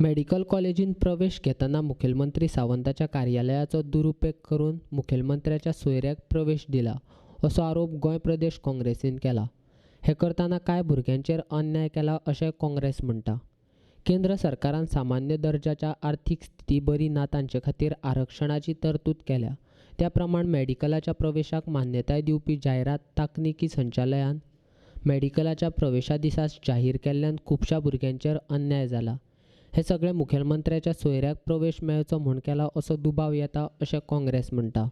Medical कॉलेजींत प्रवेश घेतना मुखेलमंत्री सावंताच्या कार्यालयाचो दुरुपेग करून मुखेलमंत्र्याच्या सोयऱ्याक प्रवेश दिला असो आरोप गोंय प्रदेश काँग्रेसीन केला. हें करतना कांय भुरग्यांचेर अन्याय केला अशें काँग्रेस म्हणटा. केंद्र सरकारान सामान्य दर्जाच्या आर्थीक स्थिती बरी ना तांचे खातीर आरक्षणाची तरतूद केल्या. त्या प्रमाण मेडिकलाच्या प्रवेशाक मान्यताय दिवपी जायरात ताकनिकी संचालयान मेडिकलाच्या प्रवेशा दिसाच जाहीर केल्ल्यान खुबश्या भुरग्यांचेर अन्याय जाला. हे सगळे मुखेलमंत्र्याच्या सोयऱ्याक प्रवेश मेळचो म्हूण केला असो दुबाव येता अशें काँग्रेस म्हणटा.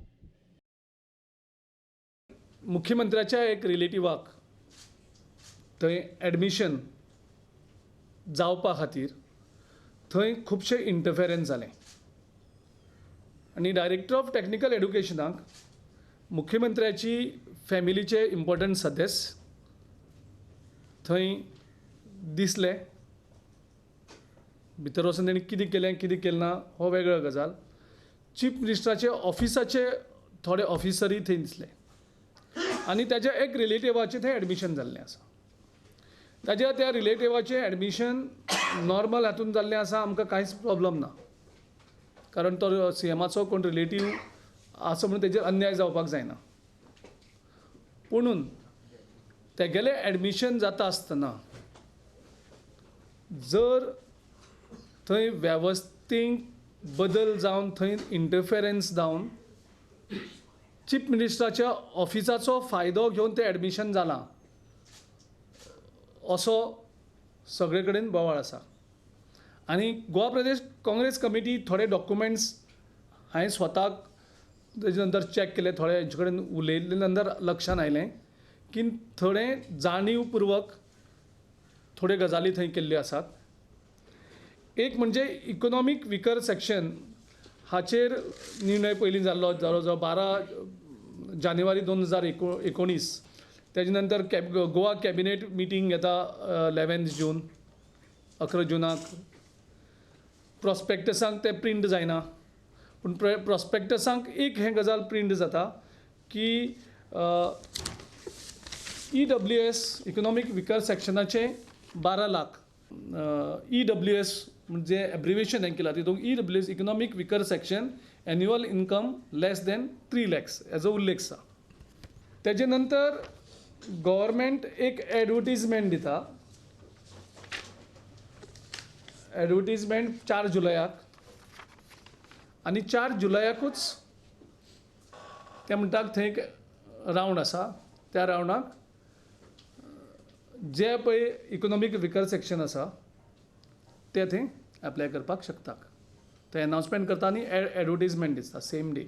मुख्यमंत्र्याच्या एक रिलेटिवाक थंय एडमिशन जावपा खातीर थंय खुबशें इंटरफेरन्स जालें आनी डायरेक्टर ऑफ टॅक्निकल एड्युकेशनाक मुख्यमंत्र्याची फॅमिलीचे इम्पॉर्टंट सदस्य थंय दिसले. भितर वचून तेणी कितें केलें कितें केलें ना हो वेगळो गजाल. चीफ मिनिस्टराचे ऑफिसाचे थोडे ऑफिसरूय थंय दिसले आनी ताच्या एक रिलेटिवाचें थंय एडमिशन जाल्लें आसा. ताज्या त्या रिलेटिवाचें एडमिशन नॉर्मल हातून जाल्लें आसा, आमकां कांयच प्रॉब्लम ना, कारण तो सी एमाचो कोण रिलेटीव आसा म्हणून तेजेर अन्याय जावपाक जायना. पुणून तेगेलें एडमिशन जाता आसतना जर थंय वेवस्थीक बदल जावन थंय इंटरफेरन्स जावन चीफ मिनिस्टराच्या ऑफिसाचो फायदो घेवन तें एडमिशन जालां असो सगळे कडेन बोवाळ आसा. आनी गोवा प्रदेश काँग्रेस कमिटी थोडे डॉक्युमेंट्स हांवें स्वताक तेजे नंतर चॅक केले, थोडे हेंचे कडेन उलयल्ले नंतर लक्षांत आयलें की थोडे जाणीवपुर्वक थोड्यो गजाली थंय केल्ल्यो आसात. एक म्हणजे इकोनॉमीक विकर सेक्शन हाचेर निर्णय पयलीं जाल्लो जवळ जवळ 12 जानेवारी 2019. तेजे नंतर गोवा कॅबिनेट मिटींग घेता 11 जून 11 जुनाक. प्रॉस्पेक्टसांक तें प्रिंट जायना, पूण प्रॉस्पेक्टसांक एक हें गजाल प्रिंट जाता की EWS economic विकर सेक्शनाचें 12 लाख EWS म्हणजे एब्रिवेशन हें केलां तितूंत EWS economic weaker section annual income less than 3 lakhs हेजो उल्लेख आसा. तेजे नंतर गव्हर्मेंट एक एडवर्टीजमेंट दिता, एडवर्टीजमेंट 4 जुलयाक आनी 4 जुलयाकूच ते म्हणटात थंय एक रावंड आसा, त्या रावंडाक जे पळय इकोनॉमीक विकर सेक्शन आसा ते थंय एप्लाय करपाक शकता. थंय एनावन्समेंट करता आनी एडवर्टीजमेंट दिसता सेम डे.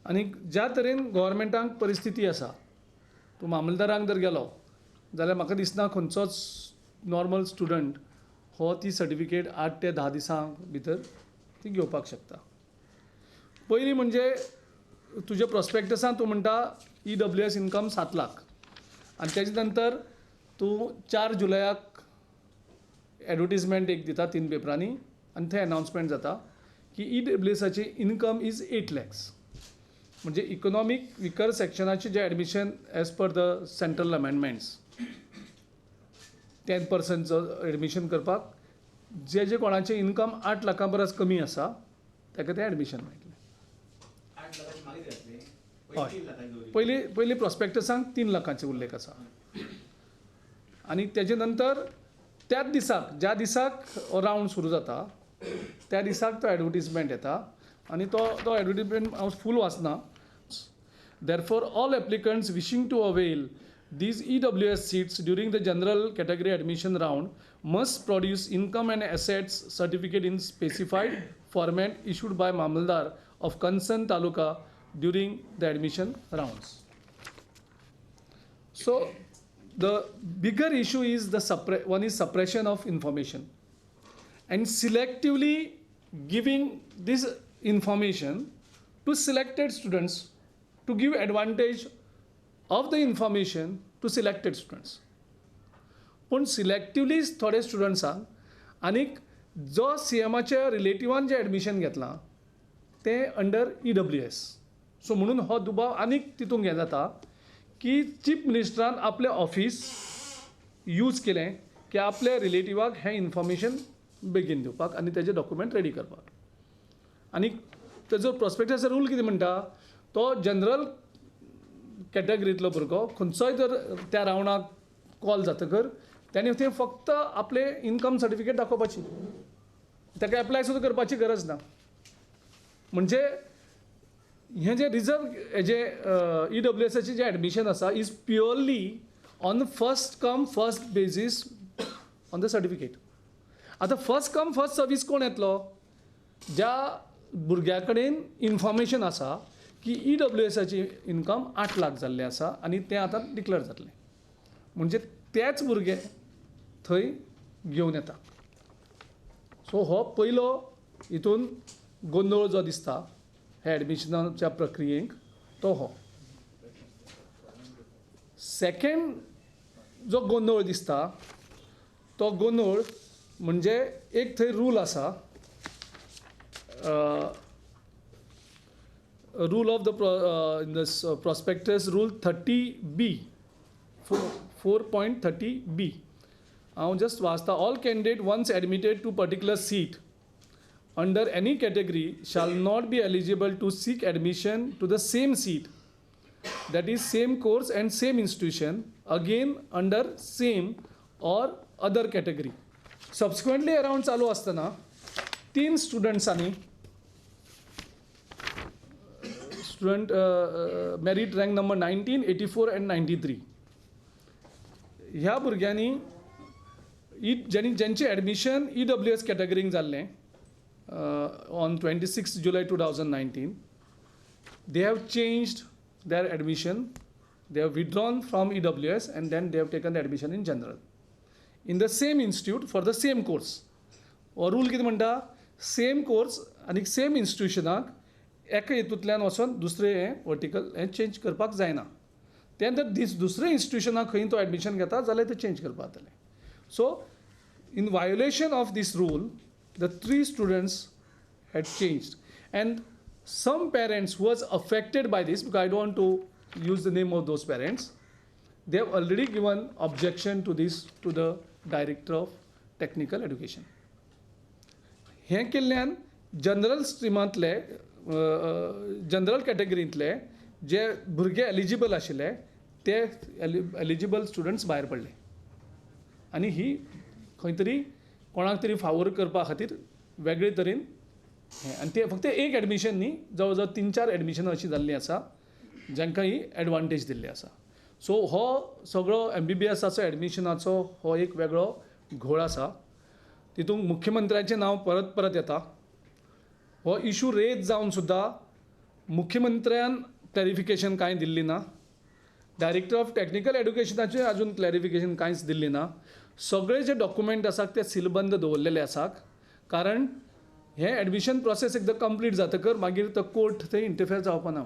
आनी ज्या तरेन गव्हर्मेंटाक परिस्थिती आसा, तूं मामलदारांक जर गेलो जाल्यार म्हाका दिसना खंयचोच नॉर्मल स्टुडंट हो ती सर्टिफिकेट 8 ते 10 दिसां भितर ती घेवपाक शकता. पयलीं म्हणजे तुज्या प्रॉस्पेक्टसान तूं म्हणटा EWS income 7 lakh आनी तेजे नंतर तूं 4 जुलयाक एडवर्टीजमेंट एक दिता 3 पेपरांनी आनी थंय एनावन्समेंट जाता की EWSाची इनकम is 8 lakhs. म्हणजे इकोनॉमीक विकर सेक्शनाचें जें admission as per the central amendments 10% admission करपाक जे जे कोणाचें इनकम 8 लाखां परस कमी आसा ताका तें एडमिशन मेळटलें. हय, पयलीं पयलीं प्रॉस्पेक्टसांक 3 लाखांचो उल्लेख आसा आनी तेजे नंतर त्याच दिसाक ज्या दिसाक रावंड सुरू जाता त्या दिसाक तो एडवर्टीजमेंट येता आनी तो तो एडवर्टीजमेंट हांव फूल वाचना. Therefore all applicants wishing to avail these EWS seats during the general category admission round must produce income and assets certificate in specified format issued by Mamlatdar of concerned taluka during the admission rounds. So the bigger issue is the one is suppression of information and selectively giving this information to selected students to give advantage of the information to selected students. पूण selectively थोडे स्टुडंट्सांक आनीक जो C एमाच्या रिलेटिवान जें admission घेतलां तें under EWS. So म्हणून हो दुबाव आनीक तितूंक हें जाता की चीफ मिनिस्टरान आपलें ऑफिस यूज केलें की आपल्या रिलेटिवाक हें इन्फॉर्मेशन बेगीन दिवपाक आनी तेजे डॉक्युमेंट रेडी करपाक. आनी तेजो प्रोस्पेक्टसाचो रूल कितें म्हणटा, तो जनरल कॅटेगरींतलो भुरगो खंयचोय जर त्या रावंडाक कॉल जातकर तेणें थंय फक्त आपलें इनकम सर्टिफिकेट दाखोवपाची, ताका एप्लाय सुद्दां करपाची गरज ना. म्हणजे हें जें रिजर्व हेजें ईडब्ल्यूएसाचें जें एडमिशन आसा is purely on first come first basis on the certificate. आतां फर्स्ट कम फर्स्ट सर्वीस कोण येतलो? ज्या भुरग्या कडेन इनफॉर्मेशन आसा की ईडब्ल्यूएसाची इनकम 8 लाख जाल्लें आसा आनी तें आतां डिक्लेर जातलें, म्हणजे तेच भुरगे थंय घेवन येता. सो हो पयलो हितून गोंदळ जो दिसता हे एडमिशनाच्या प्रक्रियेक तो हो. सेकेंड जो गोंदळ दिसता तो गोंदळ म्हणजे एक थंय रूल आसा, rule of the prospectus rule 30B 4.30B. हांव जस्ट वाचता. All candidate once admitted to particular seat under any category shall not be eligible to seek admission to the same seat, that is same course and same institution, again under same or other category. Subsequently around चालू आसतना 3 स्टुडंट्सांनी student merit rank number 19, 84 and 93 ह्या भुरग्यांनी ज्यांचें admission EWS कॅटेगरींक जाल्लें on 26 July 2019, they have changed their admission, they have withdrawn from EWS and then they have taken the admission in general in the same institute for the same course. हो rule कितें म्हणटा, same course आनी same इन्स्टिट्युशनाक एका हितूंतल्यान वचोन दुसरें हें vertical हें change करपाक जायना. तें जर दुसऱ्या इन्स्टिट्युशनाक खंय तो एडमिशन घेता जाल्यार तें चेंज करपाक जातलें. So in violation of this rule the 3 students had changed, and some parents who was affected by this, because I don't want to use the name of those parents, they have already given objection to this to the director of technical education. हें केल्ल्यान general स्ट्रिमांतले general कॅटेगरींतले जे भुरगे eligible आशिल्ले ते eligible students भायर पडले आनी ही खंय तरी कोणाक तरी फावोर करपा खातीर वेगळे तरेन हें. आनी ते फक्त एक एडमिशन न्ही, जवळ जवळ 3-4 एडमिशनां अशीं जाल्लीं आसा जांकां ही एडवांटेज दिल्ली आसा. सो हो सगळो MBBSाचो एडमिशनाचो हो एक वेगळो घोळ आसा. तितूंत मुख्यमंत्र्याचें नांव परत परत येता. हो इशू रेज जावन सुद्दां मुख्यमंत्र्यान क्लॅरिफिकेशन कांय दिल्ली ना, डायरेक्टर ऑफ टॅक्निकल एड्युकेशनाचें अजून क्लॅरिफिकेशन कांयच दिल्ली ना. सगळे जे डॉक्युमेंट आसात ते सीलबंद दवरलेले आसात, कारण हें एडमिशन प्रोसेस एकदां कंप्लीट जातकर मागीर तो कोर्ट थंय इंटरफेर जावपा ना.